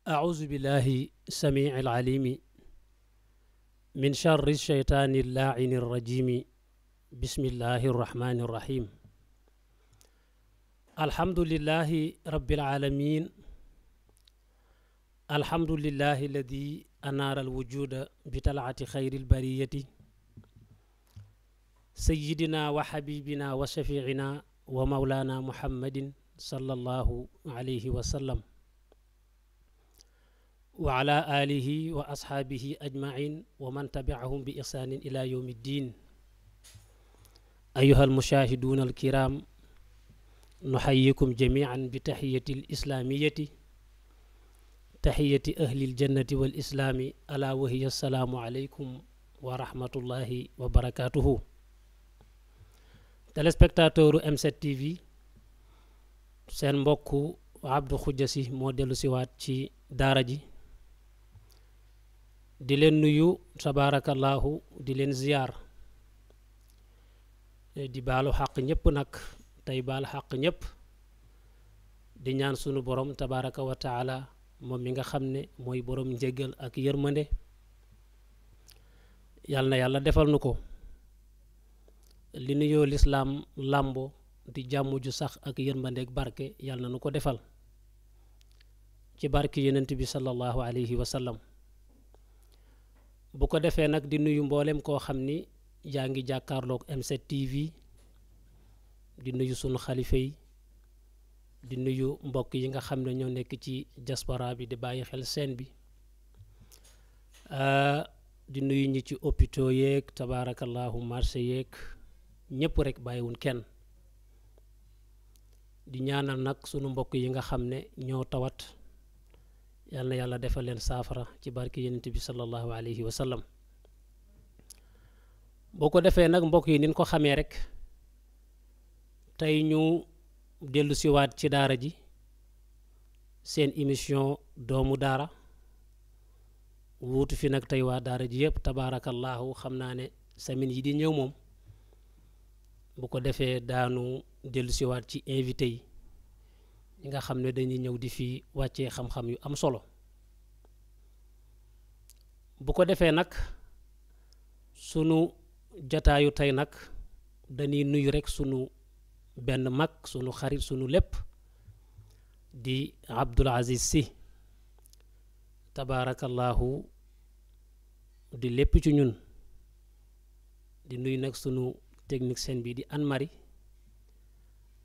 أعوذ بالله السميع العليم من شر الشيطان اللاعن الرجيم بسم الله الرحمن الرحيم الحمد لله رب العالمين الحمد لله الذي أنار الوجود بطلعة خير البرية سيدنا وحبيبنا وشفيعنا ومولانا محمد صلى الله عليه وسلم وعلى آله وأصحابه أجمعين ومن تبعهم بإحسان إلى يوم الدين أيها المشاهدون الكرام نحييكم جميعا بتحية الإسلامية تحية أهل الجنة والإسلام ألا وهي السلام عليكم ورحمة الله وبركاته téléspectateur M7 TV seen mbokku Abdou Khoudia Sy moo dellu siwaat ci daara ji di leen nuyu tabarakallahu di leen ziyaar di baalu xaq ñëpp nag tey baal xaq ñëpp di ñaan sunu borom tabaraka wa taala moom mi nga xam ne mooy borom njéggal ak yërmande yal na yàlla defal nu ko li nuyoo lislaam làmbo di jàmm ju sax ak yërmande ak barke yal na nu ko defal ci barke yonent bi sallallahu alayhi wa sallam bu ko defee nag di nuyu mboolem koo xam ni yaa ngi jàkkaarloog M7 TV di nuyu sunu xalifa yi di nuyu mbokk yi nga xam ne ñoo nekk ci diaspora bi di bàyyi xel seen bi di nuyu ñi ci hôpitaux yeeg tabaarakallahu marché yeeg ñëpp rek bàyyiwun kenn di ñaanal nag sunu mbokk yi nga xam ne ñoo tawat yal na yàlla defal leen saafara ci barke yonent bi sallallahu alayhi wa sallam boo ko defee nag mbokk yi nin ko xamee rek tey ñu dellu siwaat ci daara ji seen émission doomu daara wuutu fi nag tey waa daara ji yëpp tabaarakallahu xam naa ne semaine yi di ñëw moom bu ko defee daanu dellu siwaat ci invité yi ñi nga xam ne dañuy ñëw di fi wàccee xam-xam yu am solo bu ko defee nag sunu jataayu tey nag dañuy nuyu rek sunu benn mag sunu xarit sunu lépp di Abdoul Aziz Sy tabaarakallahu di lépp ci ñun di nuyu nag sunu technicien bi di Anne Marie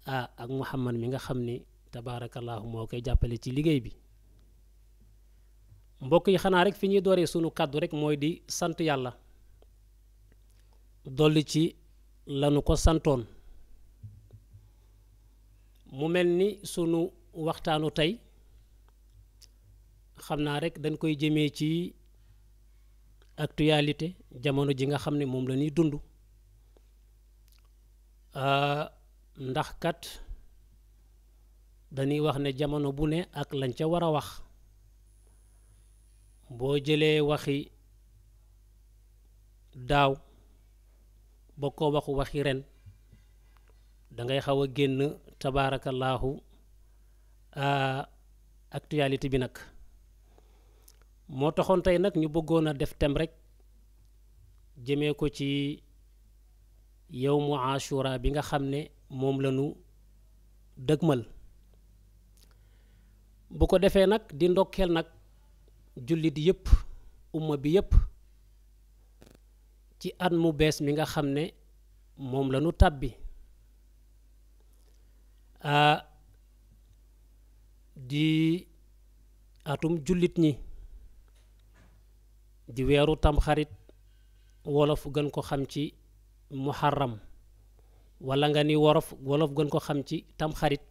ak Mouhamad mi nga xam ni tabaarakallahu moo koy jàppale ci liggéey bi mbokk yi xanaa rek fi ñuy dooree sunu kàddu rek mooy di sant yàlla dolli ci lanu ko santoon mu mel ni sunu waxtaanu tey xam naa rek dañ koy jëmee ci actualité jamono ji nga xam ne moom la ñuy dund ndax kat dañuy wax ne jamono bu ne ak lañ ca war a wax boo jëlee waxi daaw boo ko waxu waxi ren dangay xaw a génn tabaarakallaahu actualité bi nag moo taxoon tey nag ñu bëggoon a def thème rek jëmee ko ci yawmu ashura bi nga xam ne moom la ñu dëgmal bu ko defee nag di ndokkeel nag jullit yépp umma bi yépp ci at mu bees mi nga xam ne moom la ñu tàbbi di atum jullit ñi di weeru tamxarit wolof gën ko xam ci muharram wala nga ni wolof gën ko xam ci tamxarit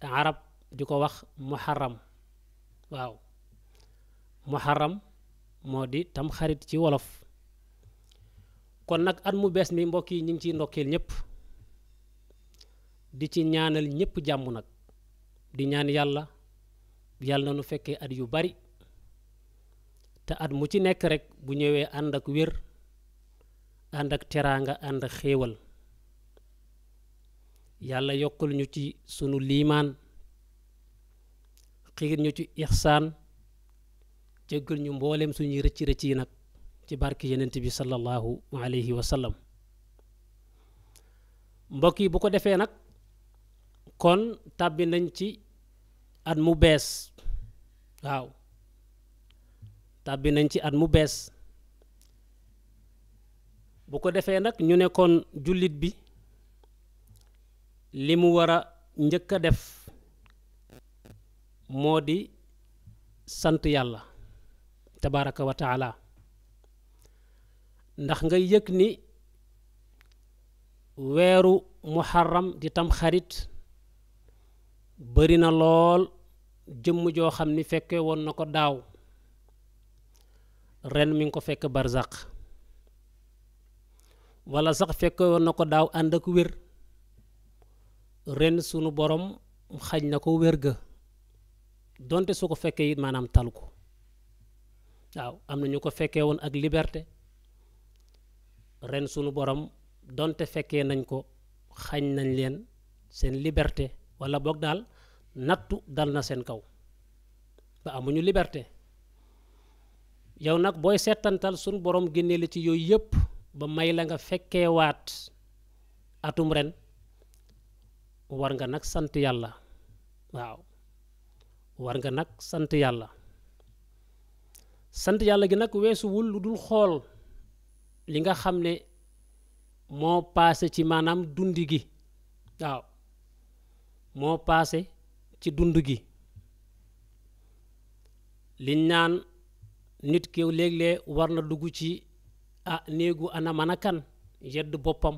arab di ko wax muharram waaw muharram moo di tamxarit ci wolof kon nag at mu bees mi mbokk yi ñu ngi ciy ndokkeel ñëpp di ci ñaanal ñëpp jàmm nag di ñaan yàlla na nu fekkee at yu bari te at mu ci nekk rek bu ñëwee ànd ak wér ànd ak teraanga ànd ak xéewal yàlla yokkul ñu ci sunu liimaan xiir ñu ci ixsaan jéggal ñu mboolem suñuy rëcci rëcc yi nag ci barke yenent bi sallallahu alayhi wa sallam mbokk yi bu ko defee nag kon tàbbi nañ ci at mu bees waaw tàbbi nañ ci at mu bees bu ko defee nag ñu ne kon jullit bi li mu war a njëkk a def moo di sant yàlla tabaraka wa taala ndax nga yëg ni weeru muharram di tam xarit bari na lool jëmm joo xam ni fekke woon na ko daaw ren mi ngi ko fekk barzaq wala sax fekke woon na ko daaw ànd ak wér ren sunu borom xañ na ko wér ga donte su ko fekkee it maanaam talu ko waaw am na ñu ko fekkee woon ak liberté ren sunu borom donte fekkee nañ ko xañ nañ leen seen liberté wala boog daal nattu dal na seen kaw ba amuñu liberté yow nag booy seetantal sunu borom génnee la ci yooyu yëpp ba may la nga fekkee waat atum ren war nga nag sant yàlla waaw war nga nag sant yàlla gi nag weesuwul lu dul xool li nga xam ne moo paase ci maanaam dund gi waaw moo paase ci dund gi liñ naan nit ki léeg-léeg war na dugg ci néegu ana mën a kan yedd boppam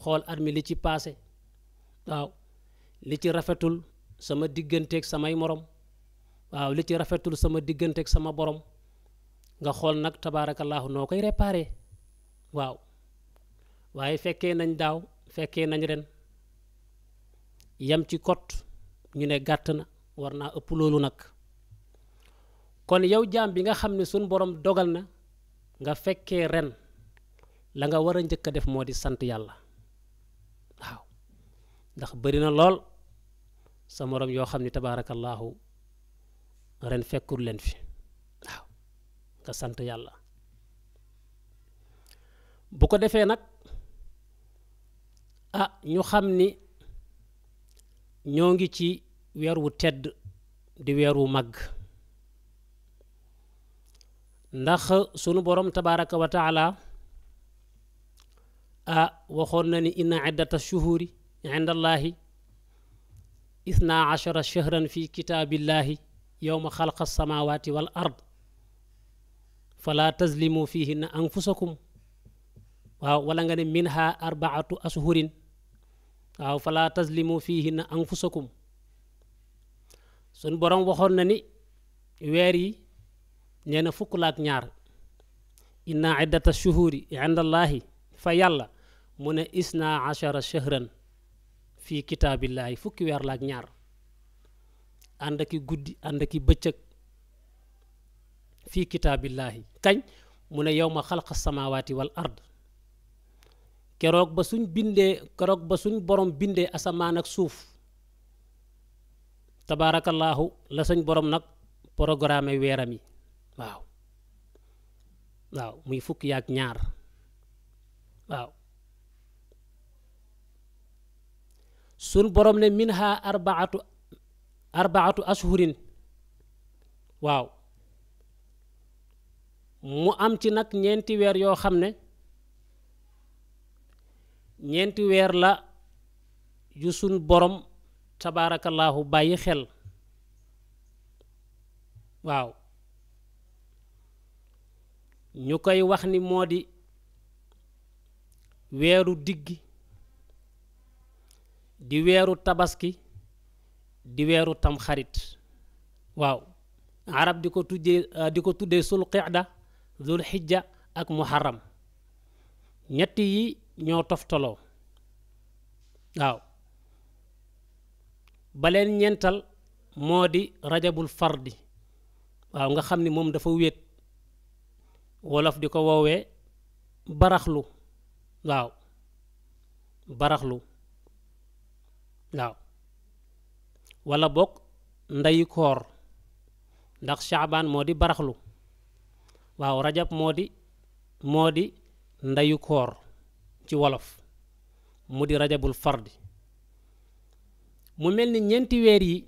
xool at mi li ci paase waaw li ci rafetul sama digganteeg samay morom waaw li ci rafetul sama digganteeg sama borom nga xool nag tabaarakallaahu noo koy réparé waaw waaye fekkee nañ daaw fekkee nañ ren yam ci kot ñu ne gàtt na war naa ëpp loolu nag kon yow jaam bi nga xam ne suñ borom dogal na nga fekkee ren la nga war a njëkk a def moo di sant yàlla waaw ndax bari na lool sa morom yoo xam ne tabaarakallaahu ren fekkul leen fi waaw nga sant yàlla bu ko defee nag ñu xam ni ñoo ngi ci weer wu tedd di weer wu màgg ndax sunu borom tabaraka wa taala waxoon na ni inna iddata shuhuri inda allahi 12 shahran fi kitaabillahi yowma xalqa samawati wal ard fala tazlimu fihinna anfusakum waaw wala nga ne minha 4 ashhurin waaw fala tazlimu fihinna anfusakum sun borom waxoon na ni weer yi nee na fukk la ak ñaar inna iddata shuhuri inda allahi fa yàlla mu ne 12 shahran fi kitaabillahi fukki weer la ak ñaar ànd aki guddi ànd aki bëccëg fii kitaabillahi kañ mu ne yawma xalqa samawati wal ard keroog ba suñ borom bindee asamaan ak suuf tabaarakallaahu la suñ borom nag programme weeram yi waaw muy fukki yaak ñaar waaw suñ borom ne minha arbaatu ashhurin waaw mu am ci nag ñeenti weer yoo xam ne ñeenti weer la yu suñ borom tabaarakallaahu bàyyi xel waaw ñu koy wax ni moo di weeru diggi di weeru tabaski di weeru tamxarit waaw arab di ko tuddee sul qicda zul xijja ak muharram ñetti yi ñoo toftaloo waaw baleen ñeental moo di rajabul fardi waaw nga xam ni moom dafa wéet wolof di ko woowee baraxlu waaw baraxlu waaw wala bokk ndeyu koor ndax caabaan moo di baraxlu waaw rajab moo di ndeyu koor ci wolof mu di rajabul fardi mu mel ni ñeenti weer yi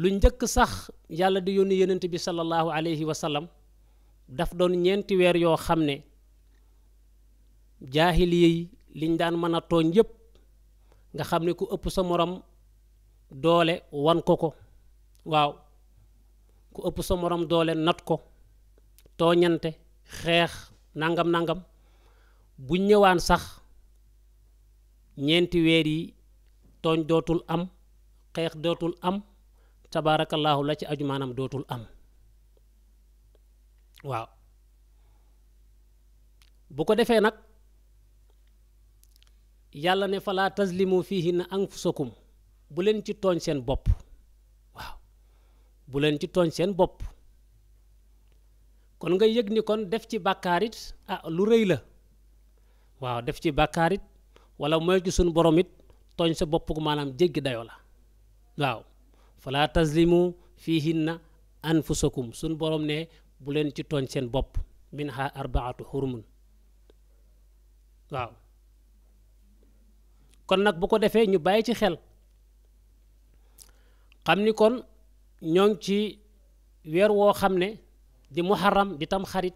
lu njëkk sax yàlla di yónni yonent bi sallallahu alayhi wa sallam daf doon ñeenti weer yoo xam ne jaahiliya yi liñ daan mën a tooñ yépp nga xam ne ku ëpp sa morom doole wan ko waaw ku ëpp sa morom doole nat ko tooñante xeex nangam bu ñëwaan sax ñeenti weer yi tooñ dootul am xeex dootul am tabaarakallaahu la ci aju maanaam dootul am waaw bu ko defee nag yàlla ne falaa tazlimu fiihinna anfusakum bu leen ci tooñ seen bopp waaw bu leen ci tooñ seen bopp kon nga yëg ni kon def ci bàkkaarit lu rëy la waaw def ci bàkkaarit wala mooy ci suñu borom it tooñ sa bopp maanaam jéggi dayoo la waaw falaa tazlimu fiihinna anfusakum suñu borom ne bu leen ci tooñ seen bopp minha arbaatu xurumun waaw kon nag bu ko defee ñu bàyyi ci xel xam ni kon ñoo ngi ci weer woo xam ne di muharram di tam xarit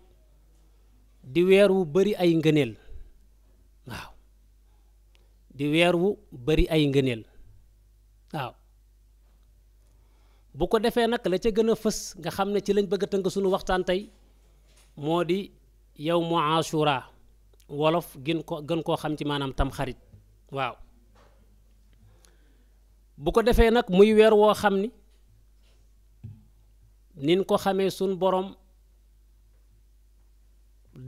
di weer wu bari ay ngëneel waaw di weer wu bari ay ngëneel waaw bu ko defee nag la ca gën a fës nga xam ne ci lañ bëgg a tënk suñu waxtaan tey moo di yawmu ashura wolof gën koo xam ci maanaam tam xarit waaw bu ko defee nag muy weer woo xam ni nin ko xamee suñ borom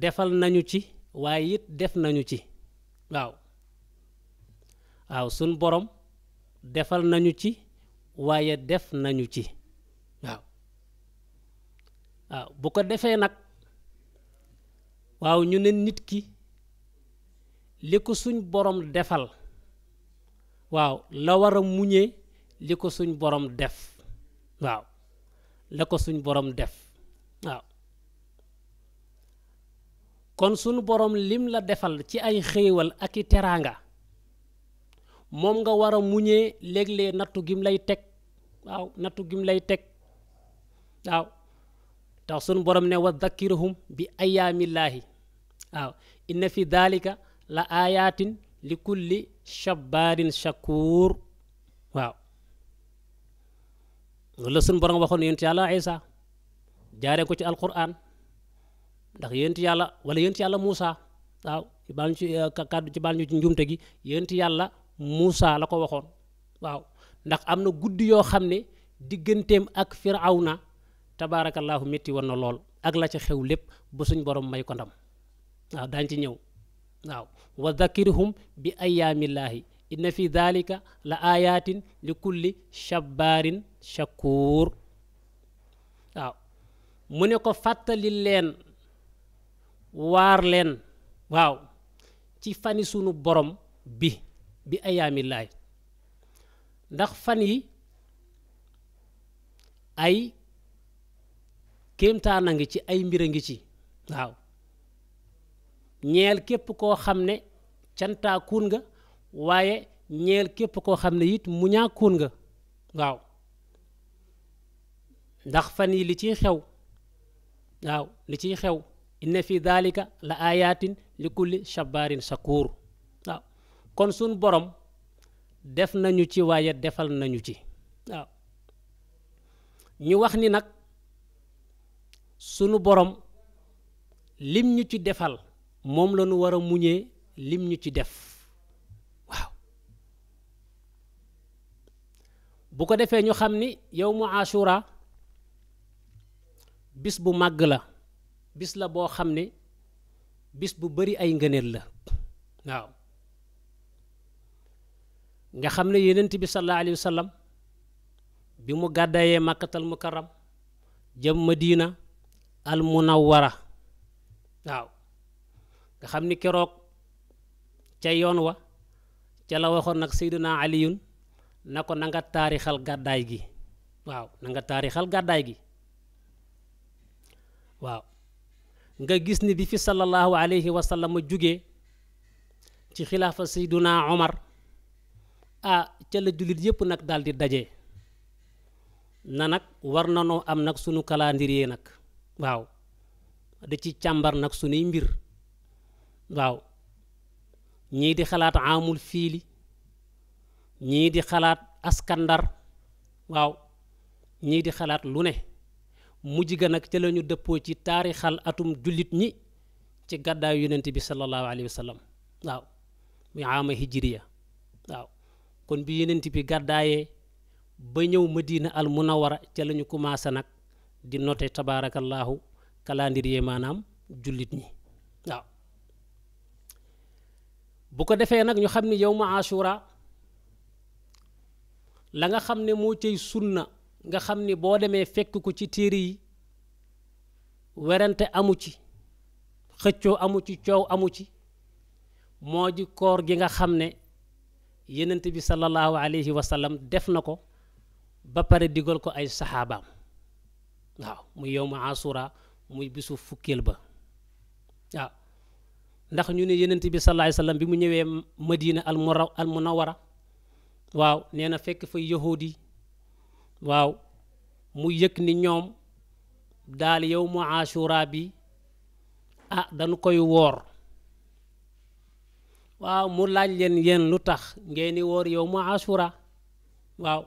defal nañu ci waaye it def nañu ci waaw suñ borom defal nañu ci waaye def nañu ci waaw bu ko defee nag waaw ñu ne nit ki li ko suñ borom defal waaw la war a muñee li ko suñ borom def waaw la ko suñ borom def waaw kon suñu borom lim la defal ci ay xéewal ak i teraanga moom nga war a muñee léeg-léeg nattu gim lay teg waaw nattu gim lay teg waaw tax suñu borom ne wa dhakkirhum bi ayaamillaahi waaw inna fi daalika la ayatin li kulli shabbaarin shakuur waaw loolu la suñu borom waxoon yonent yàlla Isa jaaree ko ci alquran ndax yonent yàlla wala yonent yàlla Muusa waaw ci baal ñu ci kàddu ci baal ñu ci njuumte gi yonent yàlla Muusa la ko waxoon waaw ndax am na guddi yoo xam ne digganteem ak Firawna tabaarakallaahu métti woon na lool ak la ca xew lépp ba suñ borom may ko ndam waaw daañ ci ñëw waaw wa dhakkirhum bi ayaamillaahi inna fi dhalika la ayatin li kulli shabbaarin shakuur waaw mu ne ko fàttali leen waar leen waaw ci fani sunu borom bi ayaamillaahi ndax fan yi ay kéemtaan a ngi ci ay mbir a ngi ci waaw ñeel képp koo xam ne cantaakuun nga waaye ñeel képp koo xam ne it muñaakuun nga waaw ndax fan yi li ciy xew waaw li ciy xew inna fi dhalika la ayatin li kulli shabbaarin shakuur waaw kon suñ borom def nañu ci waaye defal nañu ci waaw ñu wax ni nag sunu borom lim ñu ci defal moom la ñu war a muñee lim ñu ci def waaw bu ko defee ñu xam ni yawmu ashura bis bu màgg la bis la boo xam ne bis bu bari ay ngëneel la waaw nga xam ne yonent bi sallallahu alayhi wa sallam bi mu gàddaayee màkkatal mukarram jëm madina al munawwara waaw nga xam ni keroog ca yoon wa ca la waxoon nag Seydina Aliyun na ko na nga taarixal gàddaay gi waaw na nga taarixal gàddaay gi waaw nga gis ni bi fi sallallahu alayhi wa sallam jugee ci xilaafa Seydina Omar ca la jullit yépp nag daal di daje na nag war na noo am nag sunu calendrier nag waaw da ci càmbar nag sunuy mbir waaw ñii di xalaat amul fiili ñii di xalaat askandar waaw ñii di xalaat lu ne mujj ga nag ca la ñu dëppoo ci taarixal atum jullit ñi ci gàddaayu yonent bi sallallahu alayhi wa sallam waaw muy ama hijriya waaw kon bi yonent bi gàddaayee ba ñëw madina al munawara ca la ñu commencé nag di noté tabaarakallaahu calendrier maanaam jullit ñi waaw bu ko defee nag ñu xam ni yow ma ashura la nga xam ne moo cay sunna nga xam ni boo demee fekk ko ci téere yi werante amu ci xëccoo amu ci coow amu ci moo ji koor gi nga xam ne yenent bi sallallahu alayhi wa sallam def na ko ba pare digal ko ay saxaabaam waaw muy yow ma asura muy bisu fukkeel ba waaw ndax ñu ne yenent bi sallallahu alayhi wa sallam bi mu ñëwee madina al munawara waaw nee na fekk fa yahudi waaw mu yëg ni ñoom daal yow mu ashura bi dañu koy woor waaw mu laaj leen yéen lu tax ngeen di woor yow mu ashura waaw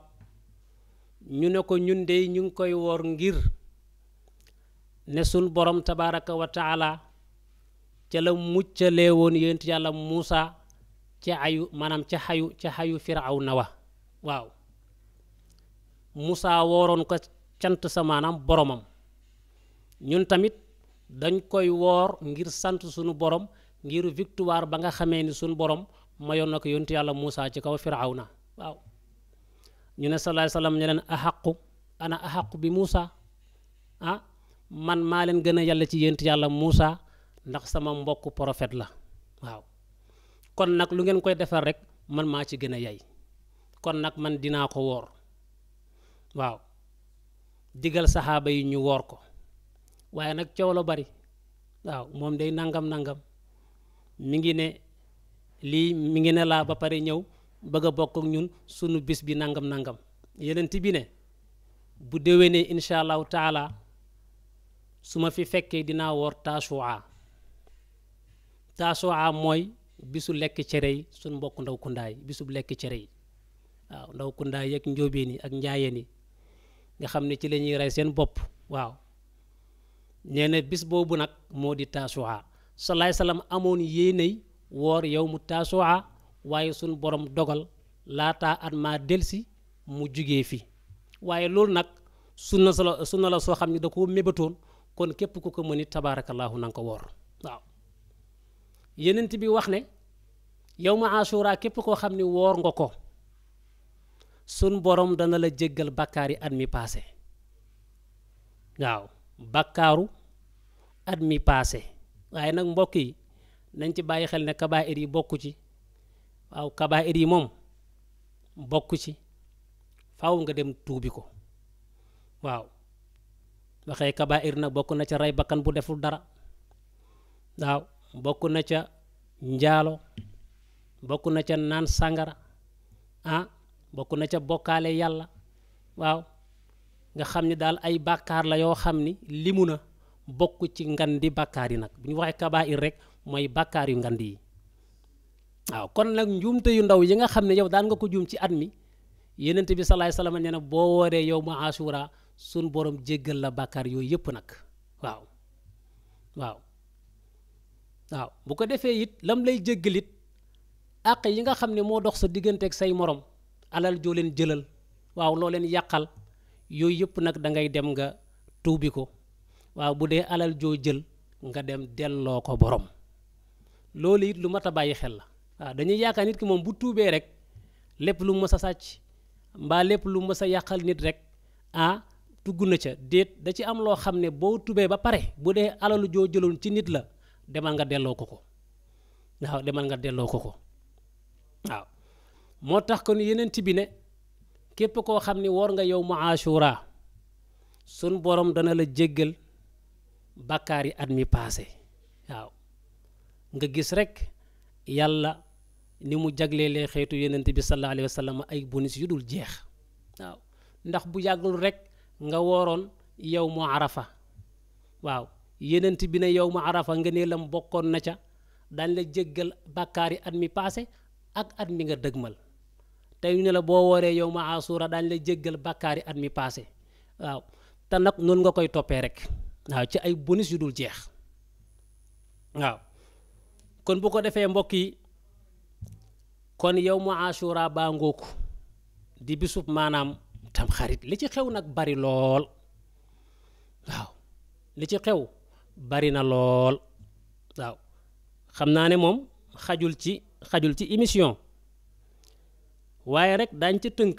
ñu ne ko ñun de ñu ngi koy woor ngir ne sun borom tabaraka wa taala ca la muccalee woon yonent yàlla Muusa ca ayu maanaam ca xayu Firawna wa waaw Muusa wooroon ko cant sa maanaam boromam ñun tamit dañ koy woor ngir sant sunu borom ngir victoire ba nga xamee ni sunu borom mayoon na ko yonent yàlla Muusa ci kaw Firawna waaw ñu ne sallallahu alayhi wasallam ne leen ana axaqu bi Muusa man maa leen gën a yàlla ci yonent yàlla Muusa ndax sama mbokk prophète la waaw kon nag lu ngeen koy defar rek man maa ci gën a yay kon nag man dinaa ko woor waaw digal saxaaba yi ñu woor ko waaye nag coow la bari waaw moom day nangam mi ngi ne lii mi ngi ne laa ba pare ñëw bëgg a bokk ak ñun sunu bis bi nangam yeneen bi ne bu déwénee incha allahu taala su ma fi fekkee dinaa woor taasuwaa mooy bisu lekk cere yi suñ mbokk ndaw kundaay bisu lekk cere yi waaw ndaw kundaay yeeg njóobeen yi ak njaayeen yi nga xam ne ci la ñuy rey seen bopp waaw nee na bis boobu nag moo di taasuwaa salaay salaam amoon yéenay woor yow mu taasuwaa waaye suñ borom dogal laataa at maa delsi mu jugee fi waaye loolu nag sunna la soo xam ne da koo mébatoon kon képp ku ko mën it tabaarakallaahu na nga ko woor waaw yenent bi wax ne yow ma ashura képp koo xam ne woor nga ko sun borom dana la jéggal bakkaar yi at mi paase waaw bakkaaru at mi paase waaye nag mbokk yi nañ ci bàyyi xel ne kabaa'ir yi bokku ci waaw kabaa'ir yi moom bokku ci faaw nga dem tuubi ko waaw waxee kabaa'ir nag bokk na ca rey bakkan bu deful dara waaw bokk na ca njaalo bokk na ca naan sàngara bokk na ca bokkaale yàlla waaw nga xam ni daal ay bàkkaar la yoo xam ni limu na bokk ci ngandi bàkkaar yi nag bu ñu waxee kabaa'ir rek mooy bàkkaar yu ngandi yi waaw kon nag njuumte yu ndaw yi nga xam ne yow daan nga ko juum ci at mi yenent bi salaay salaam nee na boo wooree yow ma ashura sun borom jéggal la bàkkaar yooyu yëpp nag waaw bu ko defee it lam lay jéggalit àq yi nga xam ne moo dox sa digganteeg say morom alal joo leen jëlal waaw loo leen yàqal yooyu yëpp nag da ngay dem nga tuubi ko waaw bu dee alal joo jël nga dem delloo ko borom loolu it lu mat a bàyyi xel la waaw dañuy yaakaar nit ki moom bu tuubee rek lépp lu mës a sàcc mbaa lépp lu mës a yàqal nit rek tugg na ca déet da ci am loo xam ne boo tubee ba pare bu dee alalu joo jëloon ci nit la demal nga delloo ko ko waaw demal nga delloo ko ko waaw moo tax kon yeneen bi ne képp koo xam ni woor nga yow mu Ashura sun borom dana la jéggal bàkkaar yi at mi paase waaw nga gis rek yàlla ni mu jagleelee xeetu yeneen bi sallallahu alayhi wa sallam ay bonus yu dul jeex waaw ndax bu yàggul rek nga wooroon yow mu Arafa waaw yenent bi ne yow mu Arafa nga ne lam bokkoon na ca dañ la jéggal bàkkaar yi at mi paase ak at mi nga dëgmal tey ñu ne la boo wooree yow mu Ashura dañ la jéggal bàkkaar yi at mi paase waaw te nag noonu nga koy toppee rek waaw ci ay bonus yu dul jeex waaw kon bu ko defee mbokk yi kon yow mu Ashura baa ngooku di bisub maanaam tam xarit li ci xew nag bari lool waaw li ci xew bari na lool waaw xam naa ne moom xajul ci émission waaye rek dañ ca tënk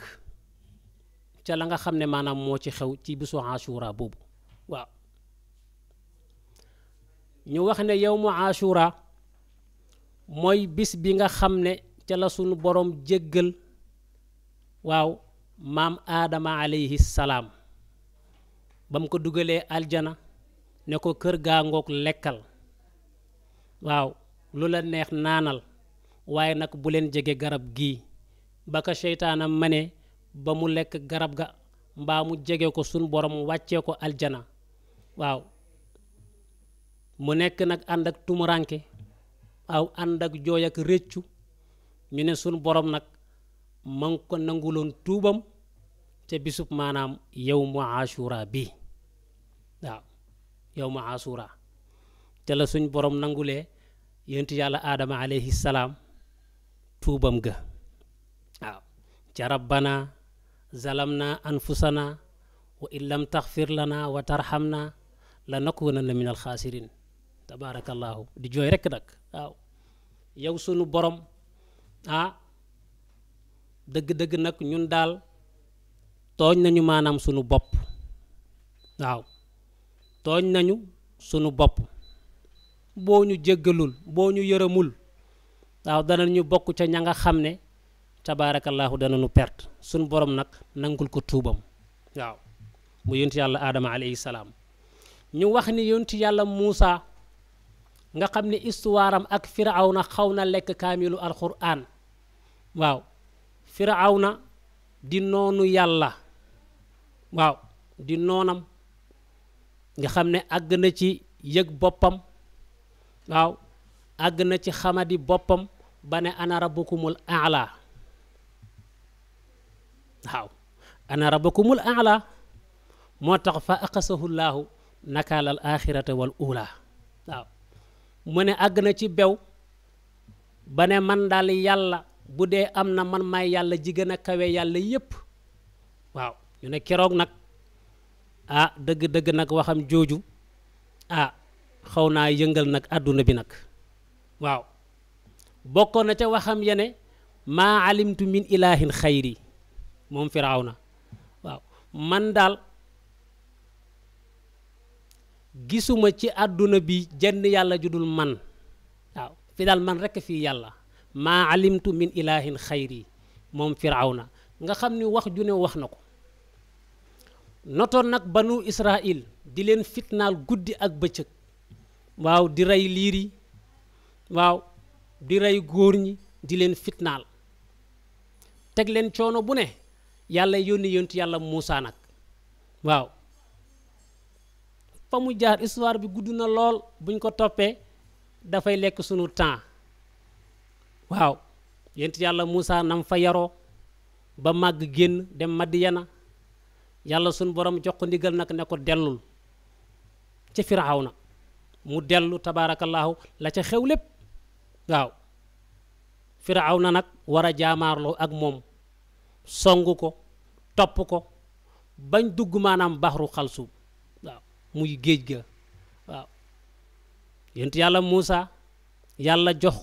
ca la nga xam ne maanaam moo ci xew ci bisu Ashura boobu waaw ñu wax ne yow mu Ashura mooy bis bi nga xam ne ca la sunu borom jéggal waaw maam aadama alayhi salaam ba mu ko dugalee aljana ne ko kër gaa ngoog lekkal waaw lu la neex naanal waaye nag bu leen jege garab gii ba ko seytaanam ma ne ba mu lekk garab ga mbaa mu jege ko sun borom wàccee ko aljana waaw mu nekk nag ànd ak tumuranke waaw ànd ak jooy ak réccu ñu ne sun borom nag ma ngi ko nanguloon tuubam ca bisub maanaam yow mu Ashura bi waaw yow mu Ashura te la suñ borom nangulee yonent yàlla aadama alayhi salaam tuubam ga waaw ca rabbana zalamna anfusana wa in lam taxfir lana wa tarhamna la nakunanna min alxaasirin tabarakallahu di jooy rekk nag waaw yow sunu borom dëgg-dëgg nag ñun daal tooñ nañu maanaam sunu bopp waaw tooñ nañu sunu bopp boo ñu jéggalul boo ñu yërëmul waaw dana ñu bokk ca ña nga xam ne tabaarakallaahu dana ñu perte sunu borom nag nangul ko tuubam waaw mu yonent yàlla aadama alayhi salaam ñu wax ni yonent yàlla Muusa nga xam ne histoire am ak firawna xaw na lekk kaamilu alquran waaw firawna di noonu yàlla waaw di noonam nga xam ne àgg na ci yëg boppam waaw àgg na ci xamadi boppam ba ne ana rabbukumul aala waaw ana rabbukumul aala moo tax fa aqasahu llaahu nakaalal axirata wal ula waaw mu ne àgg na ci bew ba ne man daal yàlla bu dee am na man maay yàlla ji gën a kawe yàlla yépp waaw ñu ne keroog nag dëgg-dëgg nag waxam jooju xaw naa yëngal nag àdduna bi nag waaw bokkoon na ca waxam yene maa alimtu min ilahin xayri moom firawna waaw man daal gisuma ci àdduna bi jenn yàlla ju dul man waaw fi daal man rekk fii yàlla maa alimtu min ilahin xayri moom firawna nga xam ni wax ju ne wax na ko notoon nag banu Israil di leen fitnaal guddi ak bëccëg waaw di rey liir yi waaw di rey góor ñi di leen fitnaal teg leen coono bu ne yàlla yónni yontu yàlla Muusa nag waaw fa mu jaar histoire bi gudd na lool buñ ko toppee dafay lekk sunu temps waaw yontu yàlla Muusa nam fa yaroo ba màgg génn dem Madiyana yàlla sunu borom jox ko ndigal nag ne ko dellul ca Firawna mu dellu tabaarakallaahu la ca xew lépp waaw Firawna nag war a jaamaarloo ak moom songu ko topp ko bañ dugg maanaam baxru xalsum waaw muy géej ga waaw yonent yàlla Muusa yàlla jox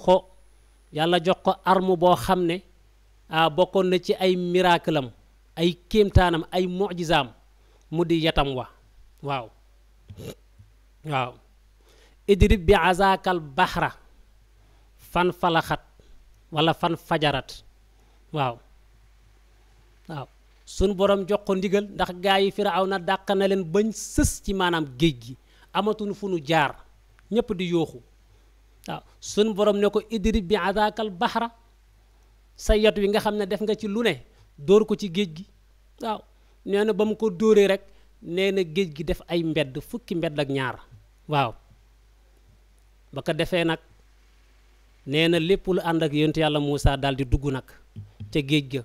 ko arme boo xam ne bokkoon na ci ay miracle am ay kéemtaanam ay mujizaam mu di yatam wa waaw waaw idrib bi azakal bahra fan falaxat wala fan fajarat waaw waaw sun borom jox ko ndigal ndax gaa yi Firawna dàq na leen bañ sës ci maanaam géej gi amatuñu fu nu jaar ñépp di yooxu waaw sun borom ne ko idrib bi azakal bahra sa yat wi nga xam ne def nga ci lu ne dóor ko ci géej gi waaw nee na ba mu ko dóoree rek nee na géej gi def ay mbedd fukki mbedd ak ñaar waaw ba ko defee nag nee na lépp lu ànd ak yonent yàlla Muusa daal di dugg nag ca géej ga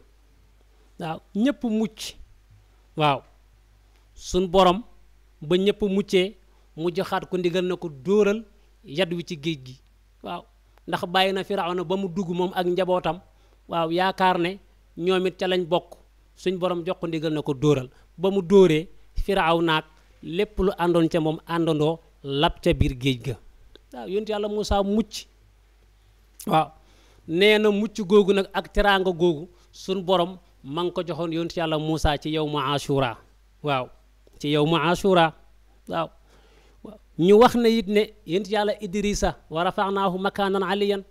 waaw ñëpp mucc waaw sun borom ba ñëpp muccee mu joxaat ko ndigal na ko dóoral yat wi ci géej gi waaw ndax bàyyi na Firawna ba mu dugg moom ak njabootam waaw yaakaar ne ñoom it ca lañ bokk suñ borom jox ko ndigal na ko dóoral ba mu dóoree Firawna ak lépp lu àndoon ca moom àndandoo lab ca biir géej ga waaw yonent yàlla Muusa mucc waaw nee na mucc googu nag ak teraanga googu suñ borom ma ngi ko joxoon yonent yàlla Muusa ci yawmu Ashura waaw ci yawmu Ashura waaw ñu wax na it ne yonent yàlla Idrissa wa rafa'naahu makaanan aliyan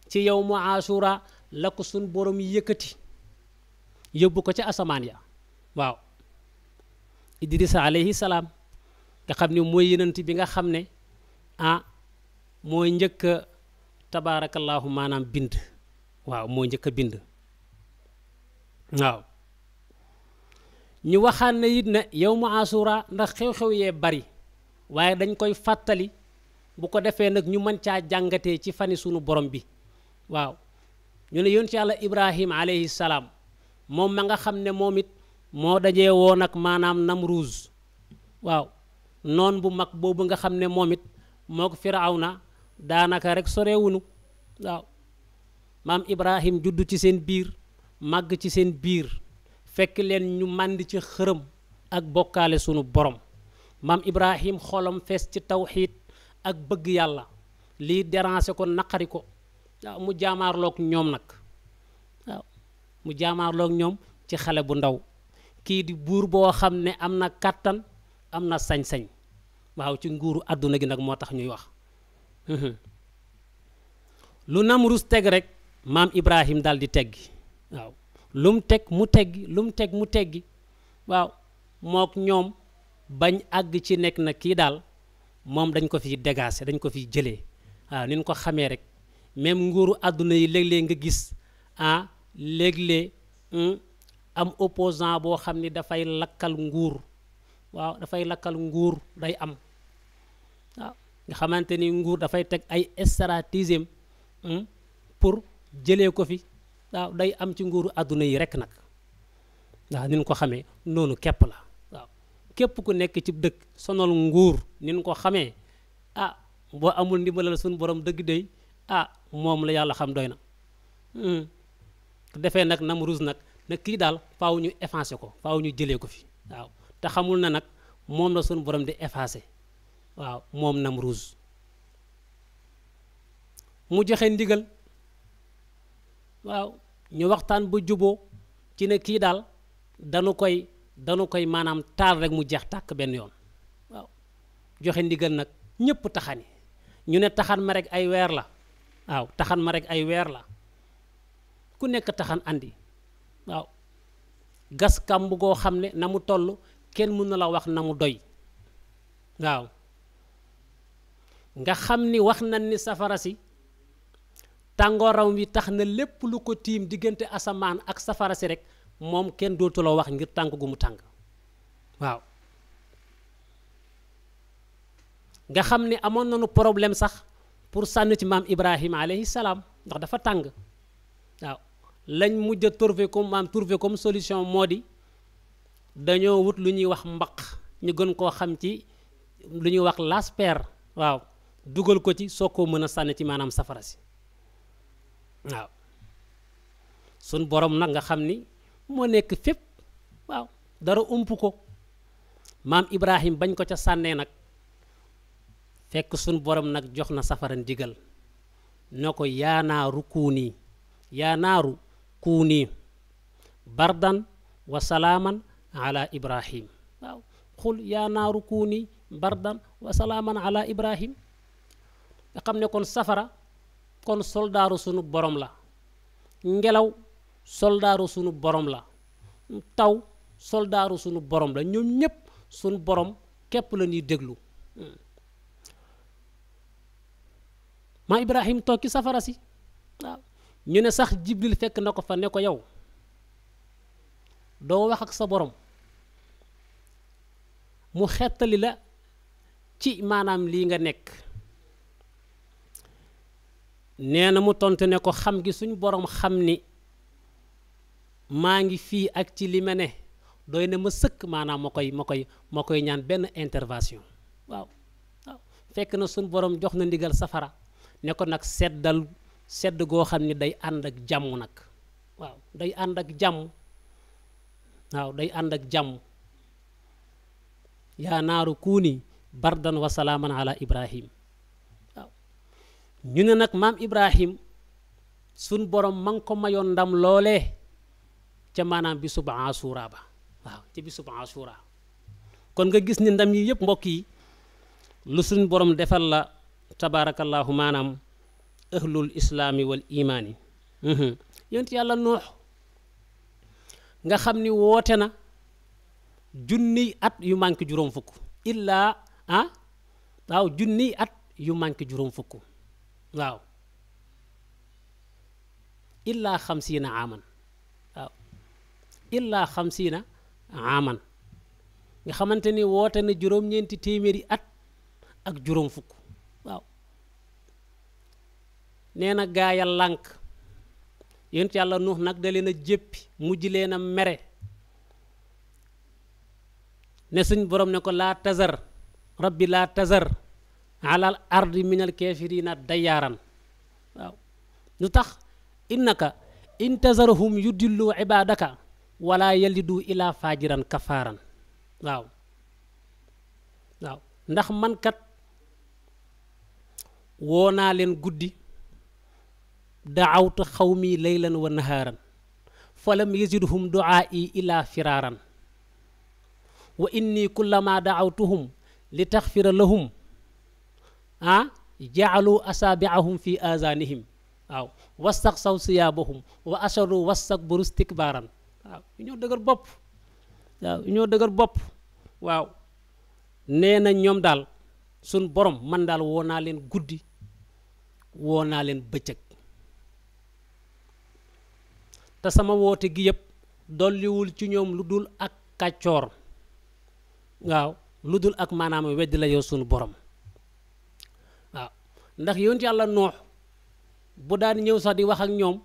ci yawmu Ashura la ko suñ borom yëkkati yóbbu ko ca asamaan ya waaw Idrissa alayhi salaam nga xam ne mooy yonent bi nga xam ne mooy njëkk a tabaarakallaahu maanaam bind waaw mooy njëkk a bind waaw ñu waxaan ne it ne yawmu Ashura ndax xew-xew yee bari waaye dañ koy fàttali bu ko defee nag ñu mën caa jàngatee ci fani sunu borom bi waaw ñu ne yonent yàlla Ibrahim alayhi salaam moom ma nga xam ne moom it moo dajee woon ak maanaam Namruuz waaw noon bu mag boobu nga xam ne moom it moo ko Firawna daanaka rek sorewunu waaw maam Ibrahim juddu ci seen biir màgg ci seen biir fekk leen ñu mànd ci xërëm ak bokkaale sunu borom maam Ibrahim xolam fees ci tawxiid ak bëgg yàlla lii déranger ko naqari ko waaw mu jaamaarloog ñoom nag waaw mu jaamaarloog ñoom ci xale bu ndaw kii di buur boo xam ne am na kàttan am na sañ-sañ waaw ci nguuru àdduna gi nag moo tax ñuy wax lu Namrus teg rek maam Ibrahim daal di teggi waaw lu mu teg mu teggi lu mu teg mu teggi waaw mook ñoom bañ àgg ci nekk na kii daal moom dañ ko fiy dégager dañ ko fiy jëlee waaw ni ñu ko xamee rek même nguuru àdduna yi léeg-léeg nga gis léeg-léeg am opposant boo xam ni dafay lakkal nguur waaw dafay lakkal nguur day am waaw nga xamante ni nguur dafay teg ay stratégie pour jëlee ko fi waaw day am ci nguuru àdduna yi rek nag waaw ni ñu ko xamee noonu képp la waaw képp ku nekk ci dëkk sonal nguur ni ñu ko xamee boo amul ndimbalal suñu borom dëgg day moom la yàlla xam doy na defee nag Namruuz nag kii daal faaw ñu effacé ko faaw ñu jëlee ko fi waaw te xamul na nag moom la suñu borom di effacé waaw moom Namruuz mu joxe ndigal waaw ñu waxtaan ba juboo ci ne kii daal danu koy maanaam taal rek mu jeex tàkk benn yoon waaw joxe ndigal nag ñëpp taxani ñu ne taxan ma rek ay weer la waaw taxan ma rek ay weer la ku nekk taxan andi waaw gas kàmb goo xam ne na mu toll kenn mën na la wax na mu doy waaw nga xam ni wax nañ ni safara si tàngooram wi tax na lépp lu ko tiim diggante asamaan ak safara si rek moom kenn dootu la wax ngir tàng gu mu tàng waaw nga xam ni amoon nañu problème sax pour sànni ci maam Ibrahima alayhi salaam ndax dafa tàng waaw lañ mujj a trouver comme solution moo di dañoo wut lu ñuy wax mbaq ñu gën koo xam ci lu ñuy wax lasper waaw dugal ko ci soo ko mën a sànni ci maanaam safara si waaw sun borom nag nga xam ni moo nekk fépp waaw dara ump ko maam Ibrahim bañ ko ca sànnee nag fekk sun borom nag jox na safara ndigal ne ko yaa naaru kuuni bardan wa salaaman ala ibrahim waaw xul yaa naaru kuuni bardan wa salaaman ala ibrahim nga xam ne kon safara kon soldaaru sunu borom la ngelaw soldaaru sunu borom la taw soldaaru sunu borom la ñoom ñépp sunu borom képp la ñuy déglu maa ibrahim toog ci safara si waaw ñu ne sax jibril fekk na ko fa ne ko yow doo wax ak sa borom mu xettali la ci maanaam lii nga nekk nee na mu tontu ne ko xam gi suñ borom xam ni maa ngi fii ak ci li ma ne doy na ma sëkk maanaam ma koy ñaan benn intervention waaw fekk na suñ borom jox na ndigal safara ne ko nag sedd goo xam ni day ànd ak jàmm nag waaw day ànd ak jàmm waaw day ànd ak jàmm yaa naaru kuuni bardan wa salaaman ala ibrahim waaw ñu ne nag maam ibrahim sun borom ma ngi ko mayoon ndam loolee ca maanaam bisub Ashura ba waaw ca bisub Ashura kon nga gis ni ndam yi yëpp mbokk yi lu suñ borom defal la tabaarakallaahu maanaam ahlul islaami wal imaani yonent yàlla nuux nga xam ni woote na junniy at yu manqué juróom fukk illaa waaw junniy at yu manqué juróom fukk waaw illaa xamsiina aaman waaw illaa xamsiina aaman nga xamante ni woote na juróom-ñeenti téeméeri at ak juróom fukk waaw nee na gaaya lànk yonent yàlla nuux nag da leen a jéppi mujj leen a mere ne suñ borom ne ko laa tazar rabbi laa tazar alal ardi minal kaafiriina dayyaaran waaw lu tax innaka in tazarhum yudillu ibaadaka wala yalidu ila fajiran kafaaran waaw ndax man kat woo naa leen guddi daawtu xawmi laylan wa nahaaran falam yazidhum duaai ila firaaran wa inni kullama daawtuhum li taxfira lahum jaalu asaabiahum fi azanihim waaw wastaqsaw siyaabahum wa asharu wastakbaru istikbaaran waaw ñoo dëgër bopp waaw nee na ñoom daal suñ borom man daal woo naa leen guddi woo naa leen bëccëg te sama woote gi yëpp dolliwul ci ñoom lu dul ak kàccoor waaw lu dul ak maanaam weddi la yow sunu borom waaw ndax yonent yàlla noox bu daan ñëw sax di wax ak ñoom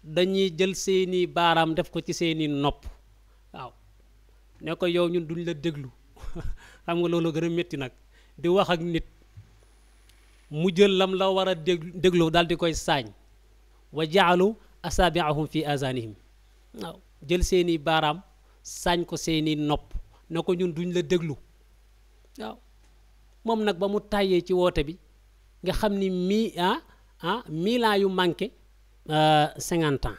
dañuy jël seeni baaraam def ko ci seeni nopp waaw ne ko yow ñun duñ la déglu xam nga loolu gën a métti nag di wax ak nit mu jël lam la war a déglu daal di koy saañ wa jaalu asaabiahum fi azanihim waaw jël seeni baaraam saañ ko seeni nopp ne ko ñun duñ la déglu waaw moom nag ba mu tàyyee ci woote bi nga xam ni mille ans yu manqué 50 ans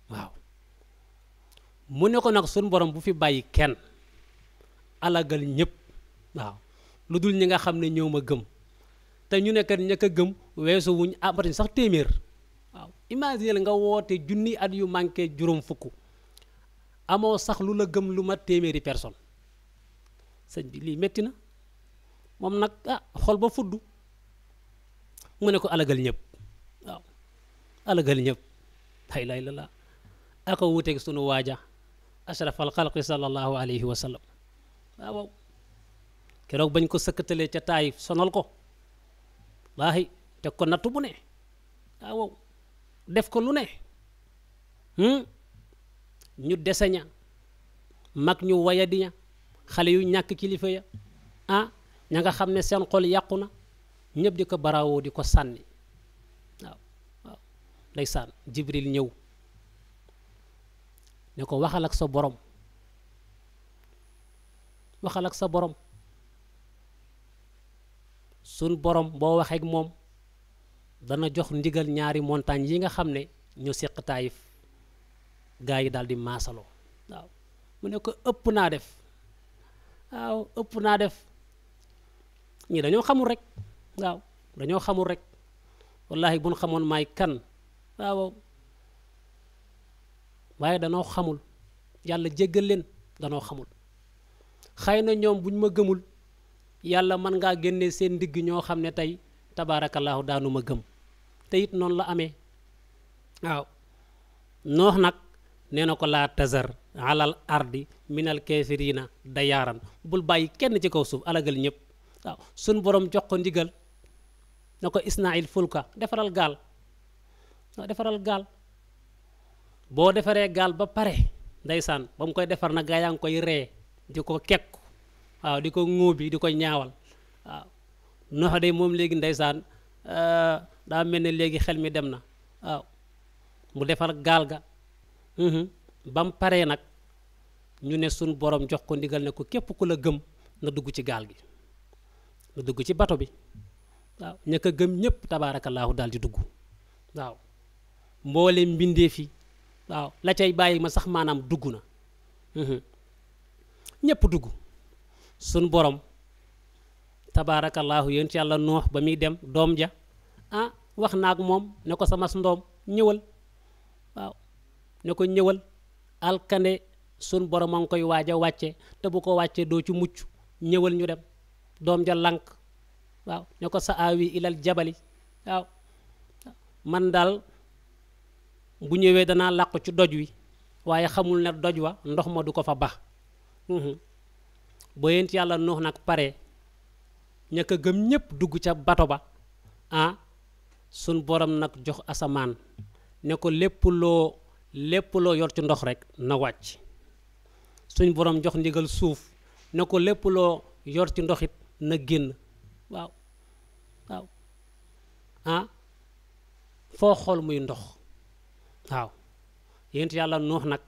waaw mu ne ko nag sun borom bu fi bàyyi kenn alagal ñëpp waaw lu dul ñi nga xam ne ñoo ma gëm te ñu ne kat ña ko gëm weesu wuñ amatuñ sax téeméer waaw imagine nga woote junni at yu manqué juróom fukk amoo sax lu la gëm lu ma téeméeri personne sëñ bi lii metti na moom nag xol ba fudd mu ne ko alagal ñëpp waaw alagal ñëpp hay lay la aka wuuteeg sunu waaja ashrafal xalqi sallallahu alayhi wa sallam waaw keroog bañ ko sëkkatalee ca Taayif sonal ko laahi teg ko nattu bu ne waaw def ko lu ne ñu deseña mag ñu wayadiña xale yu ñàkk kilifa ya ña nga xam ne seen xol yàqu na ñëpp di ko barawoo di ko sànni waaw ndeysaan Jibril ñëw ne ko waxal ak sa borom waxal ak sa borom sun borom boo waxeek moom dana jox ndigal ñaari montagne yi nga xam ne ñu seq Taayif gaa yi daal di maasaloo waaw mu ne ko ëpp naa def waaw ëpp naa def ñii dañoo xamul rek waaw dañoo xamul rek wallahi buñ xamoon maay kan waaw waaye danoo xamul yàlla jéggal leen danoo xamul xëy na ñoom buñ ma gëmul yàlla mën ngaa génne seen ndigg ñoo xam ne tey tabaarakallaahu daanu ma gëm te it noonu la amee waaw noox nag nee na ko laa tazar alal ardi minal kaafiriina dayaaran bul bàyyi kenn ci kaw suuf alagal ñëpp waaw suñ borom jox ko ndigal na ko isnail fulka defaral gaal waaw defaral gaal boo defaree gaal ba pare ndeysaan ba mu koy defar na gaa yaa ngi koy ree di ko kekku waaw di ko ŋóobi di ko ñaawal waaw noox de moom léegi ndeysaan daa mel ne léegi xel mi dem na waaw mu defar gaal ga ba mu paree nag ñu ne suñ borom jox ko ndigal ne ko képp ku la gëm na dugg ci gaal gi na dugg ci bato bi waaw ña ko gëm ñëpp tabaarakallaahu daal di dugg waaw mboole mbindee fi waaw la cay bàyyi ma sax maanaam dugg na ñëpp dugg suñ borom tabaarakallaahu yéen ci yàlla noox ba muy dem doom ja wax naa ak moom ne ko sama ndoom ñëwal waaw ne ko ñëwal alkande sun borom a ngi koy waaj a wàcce te bu ko wàccee doo ci mucc ñëwal ñu dem doom ja lànk waaw ne ko sa aawi ilal jabali waaw man daal bu ñëwee danaa làqu ci doj wi waaye xamul ne doj wa ndox ma du ko fa bax boo yent yàlla noox nag pare ña ko gëm ñépp dugg ca bato ba sun borom nag jox asamaan ne ko lépp loo yor ci ndox rek na wàcc suñ borom jox ndigal suuf ne ko lépp loo yor ci ndox it na génn waaw waaw foo xool muy ndox waaw yent yàlla noox nag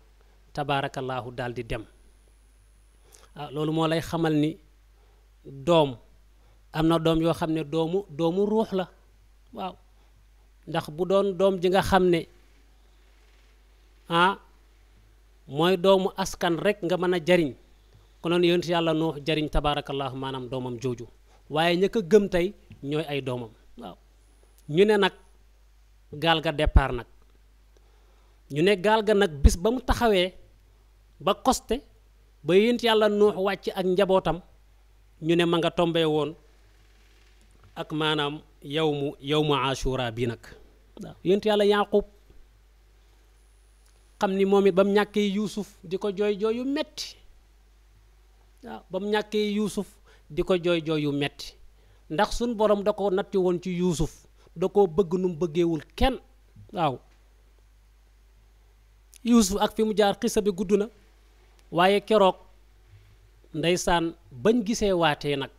tabaarakallaahu daal di dem loolu moo lay xamal ni doom am na doom yoo xam ne doomu ruux la waaw ndax bu doon doom ji nga xam ne mooy doomu askan rek nga mën a jariñ konoon yonent yàlla noox jariñ tabaarakallaahu maanaam doomam jooju waaye ña ko gëm tey ñooy ay doomam waaw ñu ne nag gaal ga départ nag ñu ne gaal ga nag bis ba mu taxawee ba koste ba yonent yàlla noox wàcc ak njabootam ñu ne ma nga tombee woon ak maanaam yawmu ashura bii nag waaw yonent yàlla yaqub xam ni moom it ba mu ñàkkee yuusuf di ko jooy jooy yu metti waaw ba mu ñàkkee yuusuf di ko jooy jooy yu metti ndax suñ borom da ko natti woon ci yuusuf da koo bëgg nu mu bëggeewul kenn waaw yuusuf ak fi mu jaar xisa bi gudd na waaye keroog ndeysaan bañ gisee waatee nag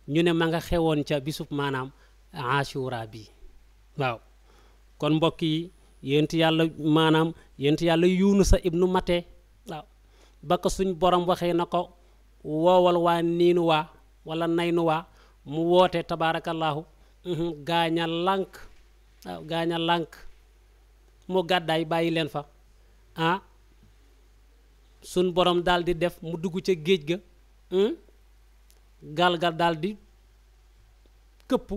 ñu ne ma nga xewoon ca bisub maanaam ashura bi waaw kon mbokk yi yént yàlla maanaam yént yàlla yunusa ibnu mate waaw ba ko suñ borom waxee na ko woowal waa niinu waa wala naynu waa mu woote tabaarakallaahu gaaña lànk waaw gaaña lànk mu gàddaay bàyyi leen fa suñ borom daal di def mu dugg ca géej ga gaal ga daal di këpp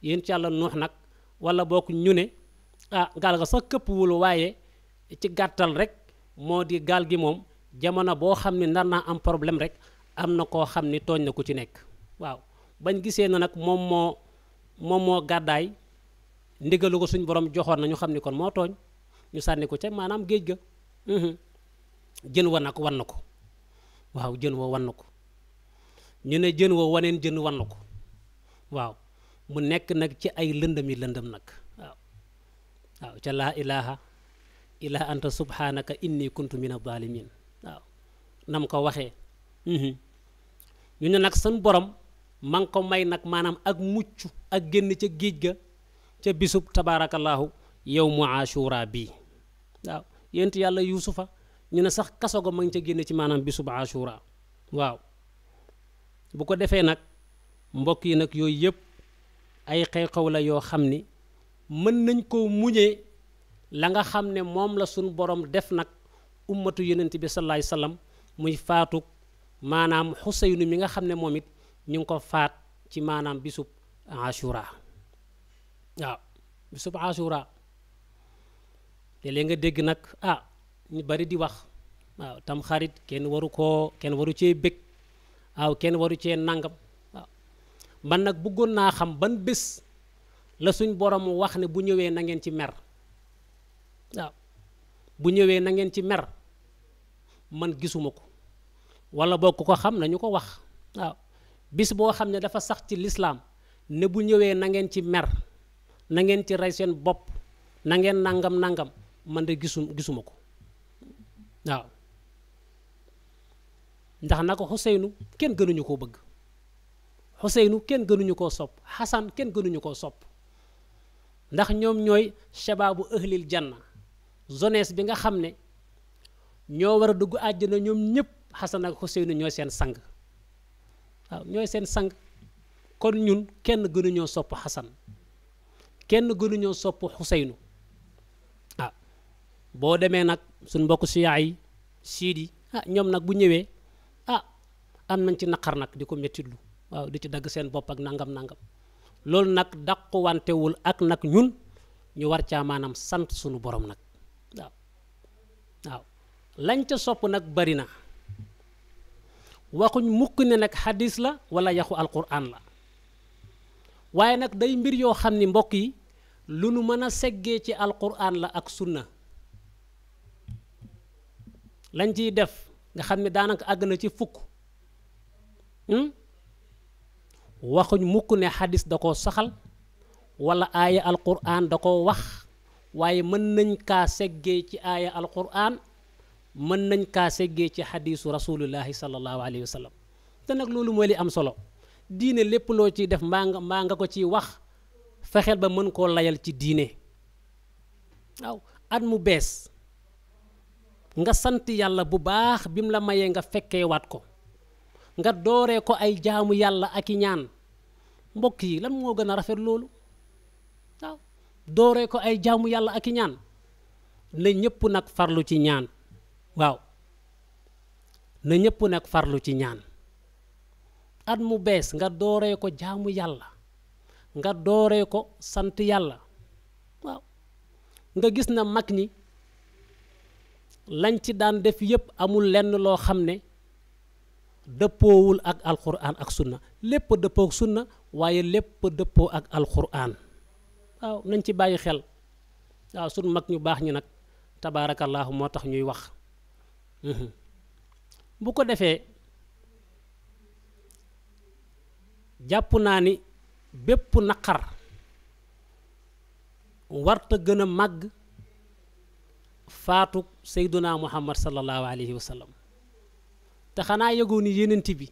yént yàlla nuux nag wala bokk ñu ne gaal ga sax këppwul waaye ci gàttal rek moo di gaal gi moom jamono boo xam ne nar naa am problème rek am na koo xam ni tooñ na ku ci nekk waaw bañ gisee na nag moom moo gàddaay ndigalu ko suñ borom joxoon na ñu xam ni kon moo tooñ ñu sànni ko ca maanaam géej ga jën wa nag wan na ko waaw jën wa wan na ko ñu ne jën wa waneen jën wan na ko waaw mu nekk nag ci ay lëndëmi lëndëm nag waaw ca laa ilaha illa anta subhanaka inni kuntu min adh-dhalimin waaw nam ko waxee ñu ne nag sun borom ma ngi ko may nag maanaam ak mucc ak génn ca géej ga ca bisub tabaarakallaahu yawmu ashura bii waaw yént yàlla yuusufa ñu ne sax kaso ga ma ngi ca génn ci maanaam bisub ashura waaw bu ko defee nag mbokk yi nag yooyu yëpp ay xew-xew la yoo xam ni mën nañ koo muñee la nga xam ne moom la suñ borom def nag ummatu yonent bi sallallahu alayhi wasallam muy faatu maanaam Xuseynu mi nga xam ne moom it ñu ngi ko faat ci maanaam bisub Ashura waaw bisub Ashura te léegi nga dégg nag ñu bari di wax waaw tam xarit kenn waru cee bëgg waaw kenn waru cee nangam waaw man nag bëggoon naa xam ban bés la suñ borom wax ne bu ñëwee na ngeen ci mer waaw bu ñëwee na ngeen ci mer man gisuma ko wala bokk ko xam nañu ko wax waaw bis boo xam ne dafa sax ci lislaam ne bu ñëwee na ngeen ci mer na ngeen ci rey seen bopp na ngeen nangam man de gisuma ko waaw ndax naka Xuseynu kenn gënuñu koo bëgg Xuseynu kenn gënuñu koo sopp Xasan kenn gënuñu koo sopp ndax ñoom ñooy shababu ahlil janna jeunesse bi nga xam ne ñoo war a dugg àjjana ñoom ñëpp Xasan ak Xuseynu ñooy seen sang waaw ñooy seen sang kon ñun kenn gënuñoo sopp Xasan kenn gënuñoo sopp Xuseynu boo demee nag suñ mbokk siyaa yi siid yi ñoom nag bu ñëwee am nañ ci naqar nag di ko mettitlu waaw di ci dagg seen bopp ak nangam loolu nag dàquwantewul ak nag ñun ñu war caa maanaam sant sunu borom nag waaw lañ ca sopp nag bari na waxuñ mukk ne nag xadis la wala yaxu alquran la waaye nag day mbir yoo xam ni mbokk yi lu nu mën a seggee ci alquran la ak sunna lañ ciy def nga xam ne daanaka àgg na ci fukk waxuñ mukk ne xadis da koo saxal wala aaya alquran da koo wax waaye mën nañ kaa seggee ci aaya alquran mën nañ kaa seggee ci xadisu rasulillahi sallallahu alayhi wa sallam te nag loolu mooy li am solo diine lépp loo ciy def mbaa nga ko ciy wax fexeel ba mën koo layal ci diine waaw at mu bees nga sant yàlla bu baax bi mu la mayee nga fekkee waat ko nga dooree ko ay jaamu yàlla ak i ñaan mbokk yi lan moo gën a rafet loolu waaw dooree ko ay jaamu yàlla ak i ñaan na ñëpp nag farlu ci ñaan waaw na ñëpp nag farlu ci ñaan at mu bees nga dooree ko jaamu yàlla nga dooree ko sant yàlla waaw nga gis na mag ñi lañ ci daan def yépp amul lenn loo xam ne dëppoowul ak alquran ak sunna lépp dëppoo ak sunna waaye lépp dëppoo ak alquran waaw nañ ci bàyyi xel waaw sunu mag ñu baax ñi nag tabaarakallaahu moo tax ñuy wax bu ko defee jàpp naa ni bépp naqar warta gën a màgg faatu sayduna muhammad sallallahu alayhi wa sallam te xanaa yëgoo ni yenent bi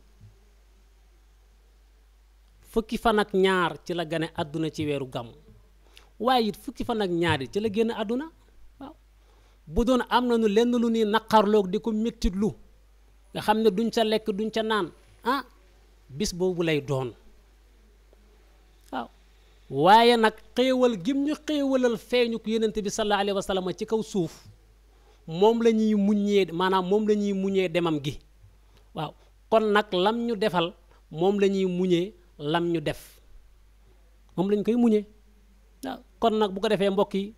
fukki fan ak ñaar ci la gane àdduna ci weeru gàmm waaye it fukki fan ak ñaar ci la génn àdduna waaw bu doon am nañu lenn lu ni naqarloog di ko mettitlu nga xam ne duñ ca lekk duñ ca naan bis boobu lay doon waaw waaye nag xéewal gim ñu xéewalal feeñu ko yenent bi sallallahu alayhi wa sallam ci kaw suuf moom la ñuy muññee maanaam moom la ñuy muññee demam gi waaw kon nag lam ñu defal moom la ñuy muñee lam ñu def moom lañ koy muñee waaw kon nag bu ko defee mbokk yi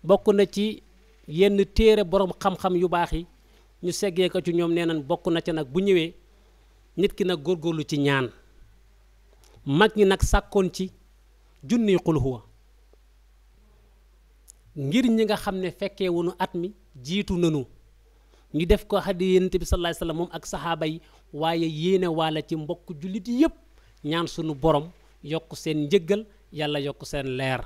bokk na ci yenn téere borom xam-xam yu baax yi ñu seggee ko ci ñoom nee nañ bokk na ca nag bu ñëwee nit ki nag góorgóorlu ci ñaan mag ñi nag sàkkoon ci junni qul huwa ngir ñi nga xam ne fekkee wunu at mi jiitu nanu ñu def ko hadi yonent bi sallallahu alayhi wasallam moom ak saxaaba yi waaye yéene waala ci mbokk jullit yépp ñaan sunu borom yokk seen njëggal yàlla yokk seen leer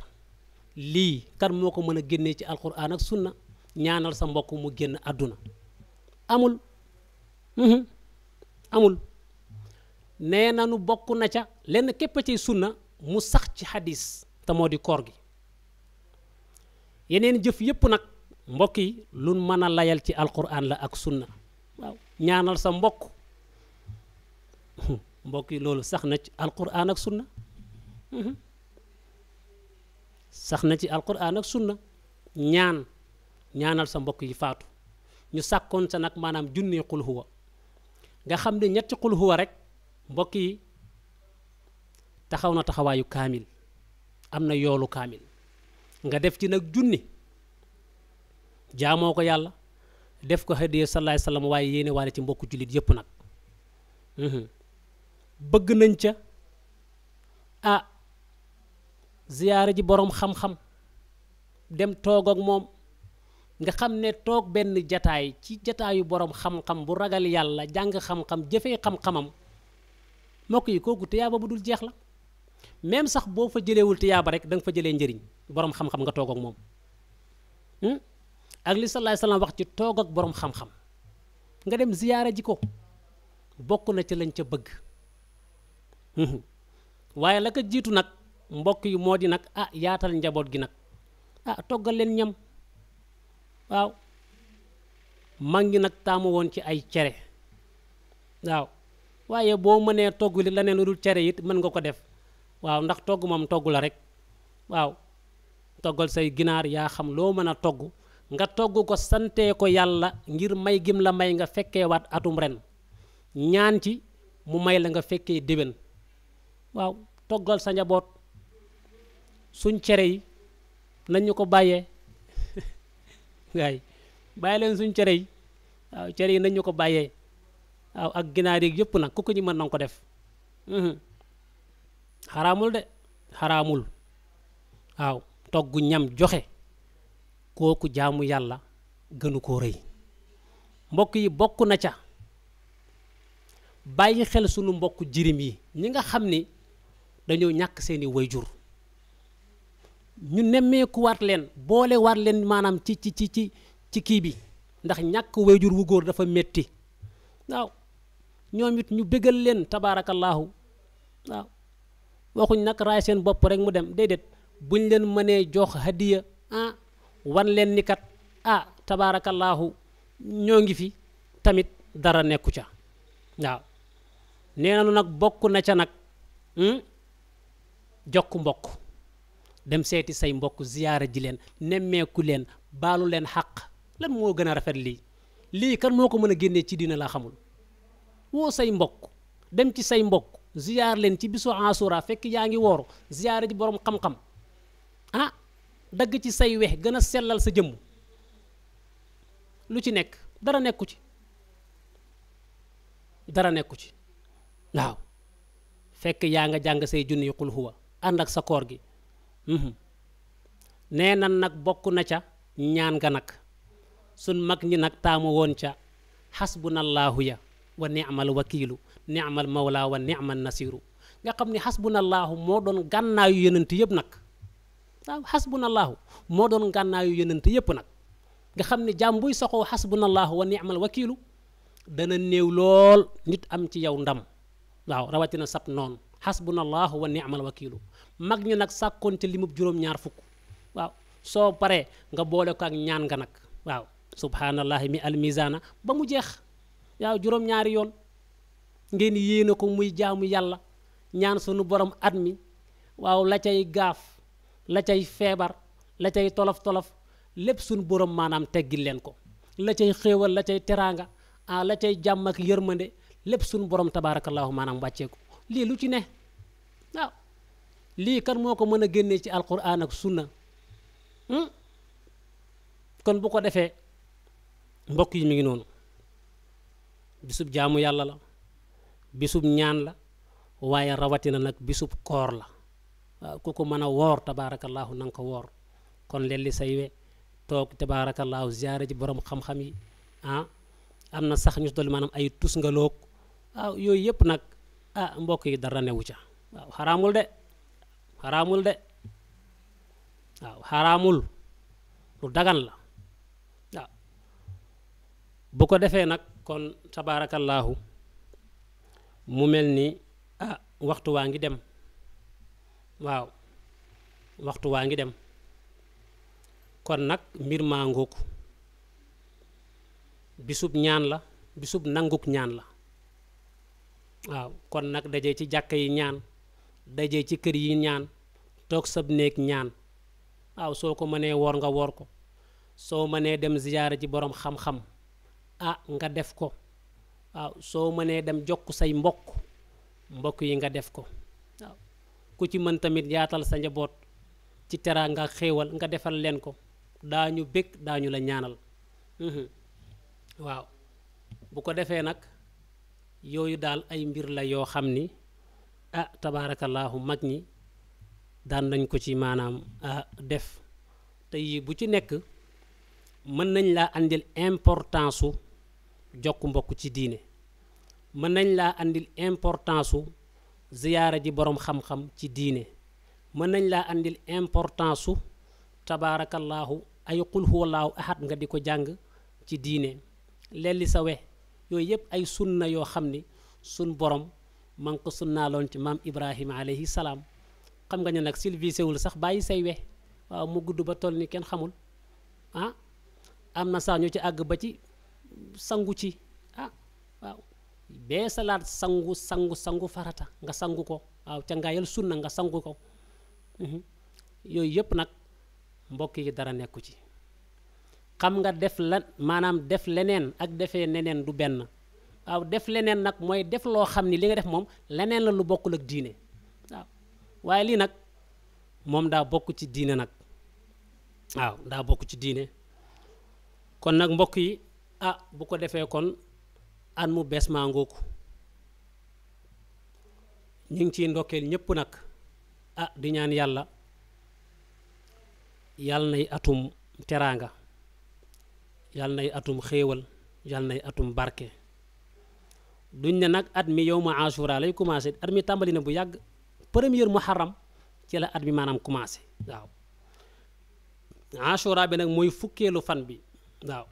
lii kan moo ko mën a génnee ci alquran ak sunna ñaanal sa mbokk mu génn àdduna amul amul nee nanu bokk na ca lenn képp ci sunna mu sax ci xadis te moo di koor gi yeneen jëf yépp nag mbokk yi lu mën a layal ci alquran la ak sunna waaw ñaanal sa mbokk mbokk yi loolu sax na ci alquran ak sunna sax na ci alquran ak sunna ñaanal sa mbokk yi faatu ñu sàkkoon sa nag maanaam junni qul huwa nga xam ne ñetti qul huwa rek mbokk yi taxaw na taxawaayu kaamil am na yoolu kaamil nga def ci nag junni jaamoo ko yàlla def ko hadiya sallallahu alayhi wasallam waaye yéene waale ci mbokku jullit yépp nag bëgg nañ ca ziyaara ji boroom xam-xam dem toog ak moom nga xam ne toog benn jataay ci jataayu boroom xam-xam bu ragal yàlla jàng xam-xam jëfee xam-xamam mbokk yi kooku tiyaaba bu dul jeex la même sax boo fa jëleewul tiyaaba rek da nga fa jëlee njëriñ boroom xam-xam nga toog ak moom ak li sallallahu alayhi wasallam wax ci toog ak boroom xam-xam nga dem ziyaara ji ko bokk na ci lañ ca bëgg waaye la ko jiitu nag mbokk yi moo di nag yaatal njaboot gi nag toggal leen ñam waaw mag ngi nag taamu woon ci ay cere waaw waaye boo mënee togg li leneen lu dul cere it mën nga ko def waaw ndax togg moom togg la rek waaw toggal say ginaar yaa xam loo mën a togg nga togg ko santee ko yàlla ngir may gim la may nga fekkee waat atum ren ñaan ci mu may la nga fekkee déwén waaw toggal sa njaboot suñ cere yi nañ ñu ko bàyyee waay bàyyi leen suñ cere yi waaw cere yi nañ ñu ko bàyyee waaw ak ginaar yi yëpp nag ku ko ñu mën na ko def xaraamul de xaraamul waaw togg ñam joxe kooku jaamu yàlla gënu koo rëy mbokk yi bokk na ca bàyyi xel sunu mbokk jirim yi ñi nga xam ni dañoo ñàkk seeni wayjur ñu nemmeekuwaat leen boolewaat leen maanaam ci kii bi ndax ñàkk wayjur wu góor dafa metti waaw ñoom it ñu bégal leen tabaarakallaahu waaw waxuñ nag raay seen bopp rek mu dem déedéet buñ leen mënee jox hadiya wan leen ni kat tabaarakallaahu ñoo ngi fi tamit dara nekku ca waaw nee nañu nag bokk na ca nag jokk mbokk dem seeti say mbokk ziyaara ji leen nemmeeku leen baalu leen xaq lan moo gën a rafet lii kan moo ko mën a génnee ci diina laa xamul woo say mbokk dem ci say mbokk ziyaar leen ci bisu Ashura fekk yaa ngi wooru ziyaara ji boroom xam-xam dagg ci say wex gën a sellal sa jëmm lu ci nekk dara nekku ci waaw fekk yaa nga jàng say junni qul huwa ànd ak sa koor gi nee nan nag bokk na ca ñaan nga nag sun mag ñi nag taamu woon ca xasbunallaahu ya wa ni'mal wakiilu ni'mal mawla wa ni'mal nasiru nga xam ni xasbunallaahu moo doon gànnaayu yonent yëpp nag waaw xasbunallaahu moo doon gànnaayu yonent yëpp nag nga xam ne jaam buy soxoo xasbunallaahu wa ni'mal wakiilu dana néew lool nit am ci yow ndam waaw rawatina sab noonu xasbunallaahu wa ni'mal wakiilu mag ñi nag sàkkoon ca limub juróom-ñaar fukk waaw soo paree nga boole ko ak ñaan nga nag waaw subhaanallahi mi almizaana ba mu jeex waaw juróom-ñaari yoon ngeen yéene ko muy jaamu yàlla ñaan sunu borom at mi waaw la cay gaaf la cay feebar la cay tolof-tolof lépp sunu borom maanaam teggil leen ko la cay xéewal la cay teraanga la cay jàmm ak yërmande lépp sunu borom tabaarakallaahu maanaam wàcceeku lii lu ci ne waaw lii kan moo ko mën a génnee ci alquran ak sunna kon bu ko defee mbokk yi mi ngi noonu bisub jaamu yàlla la bisub ñaan la waaye rawatina nag bisub koor la waaw ku ko mën a woor tabaarakallaahu na nga ko woor kon leen li say we toog tabaarakallaahu ziyaare ji borom xam-xam yi am na sax ñu dolli maanaam ay tus nga loog waaw yooyu yëpp nag mbokk yi dara newu ca waaw xaraamul de waaw xaraamul lu dagan la waaw bu ko defee nag kon tabaarakallaahu mu mel ni waxtu waa ngi dem waaw waxtu waa ngi dem kon nag mbir maa ngóog bisub ñaan la bisub nanguk ñaan la waaw kon nag dajee ci jàkka yi ñaan dajee ci kër yi ñaan toog sab néeg ñaan waaw soo ko mënee woor nga woor ko soo mënee dem ziyaara ji boroom xam-xam nga def ko waaw soo mënee dem jokk say mbokk yi nga def ko waaw ku ci mën tamit yaatal sa njaboot ci teraanga xéewal nga defal leen ko daañu bég daañu la ñaanal waaw bu ko defee nag yooyu daal ay mbir la yoo xam ni tabaarakallaahu mag ñi daan nañ ko ci maanaam def te yii bu ci nekk mën nañ laa andil importance su jokk mbokk ci diine mën nañ laa andil importance su ziyaara ji boroom xam-xam ci diine mën nañ laa andil importance su tabaarakallaahu ay qul huwallaahu ahad nga di ko jàng ci diine lelli sa we yooyu yëpp ay sunna yoo xam ni sun borom man ko sunnaaloon ci maam Ibrahima alayhi salaam xam nga ne nag silvisewul sax bàyyi say we waaw mu gudd ba toll ni kenn xamul am na sax ñu ci àgg ba ci sangu ci waaw bee salaat sangu farata nga sangu ko waaw ca ngaayal sunna nga sangu ko yooyu yëpp nag mbokk yi dara nekku ci xam nga def la maanaam def leneen ak defee neneen du benn waaw def leneen nag mooy def loo xam ni li nga def moom leneen la lu bokkul ak diine waaw waaye lii nag moom daa bokk ci diine nag waaw daa bokk ci diine kon nag mbokk yi bu ko defee kon an mu bees maa ngooku ñu ngi ciy ndokkeel ñépp nag di ñaan yàlla nay atum teraanga yàlla nay atum xéewal yàlla nay atum barke duñ ne nag at mi yow ma ashura lay commencé at mi tàmbali na bu yàgg premier muharram ci la at mi maanaam commencé waaw ashura bi nag mooy fukkeelu fan bi waaw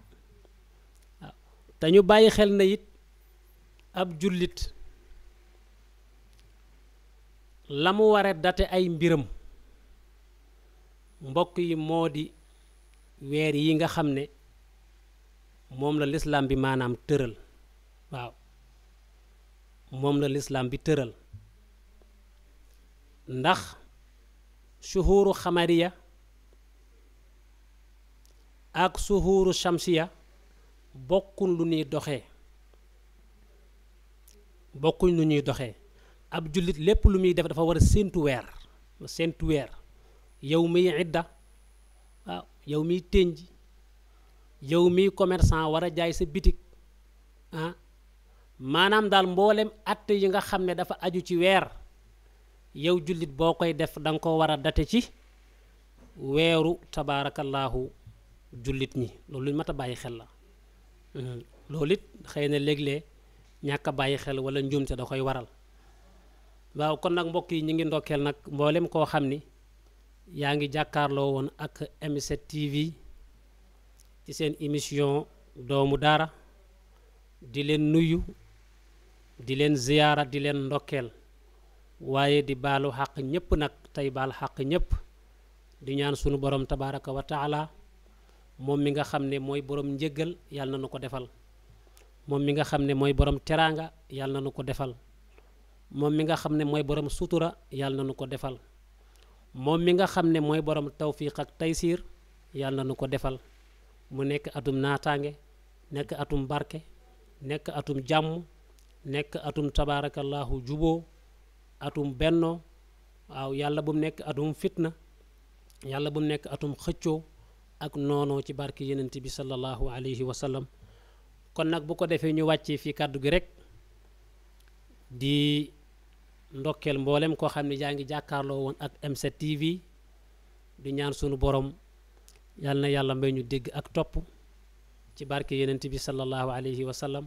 te ñu bàyyi xel na it ab jullit la mu war a date ay mbiram mbokk yi moo di weer yi nga xam ne moom la lislaam bi maanaam tëral waaw moom la lislaam bi tëral ndax suhuuru xamariya ak suhuuru shamsiya bokkuñ lu ñuy doxee ab jullit lépp lu muy def dafa war a séentu weer yow miy idda waaw yow miy tënj yow miy commerçant war a jaay sa bitig maanaam daal mboolem atte yi nga xam ne dafa aju ci weer yow jullit boo koy def da nga ko war a date ci weeru tabaarakallaahu jullit ñi loolu lu mat a bàyyi xel la loolu it xëy na léeg-léeg ñàkk a bàyyi xel wala njuumte da koy waral waaw kon nag mbokk yi ñu ngi ndokkeel nag mboolem koo xam ni yaa ngi jàkkaarloo woon ak M7 TV ci seen émission doomu daara di leen nuyu di leen ziyaara di leen ndokkeel waaye di baalu xaq ñépp nag tey baal xaq ñépp di ñaan sunu borom tabaraka wa taala moom mi nga xam ne mooy borom njëggal yàlla na nu ko defal moom mi nga xam ne mooy borom teraanga yàlla na nu ko defal moom mi nga xam ne mooy borom sutura yàlla na nu ko defal moom mi nga xam ne mooy borom tawfiq ak taysiir yàlla na nu ko defal mu nekk atum naataange nekk atum barke nekk atum jàmm nekk atum tabaarakallahu juboo atum bennoo waaw yàlla bu mu nekk atum fitna yàlla bu mu nekk atum xëccoo ak noonoo ci barke yenent bi sallallahu alayhi wa sallam kon nag bu ko defee ñu wàccee fii kàddu gi rek di ndokkeel mboolem koo xam ne yaa ngi jàkkaarloo woon ak M7 TV di ñaan sunu borom yàlla na yàlla may ñu dégg ak topp ci barke yenent bi sallallahu alayhi wa sallam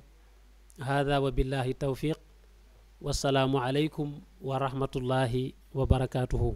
hada wa billahi tawfiq wassalaamu aleykum wa rahmatullahi wa barakatuhu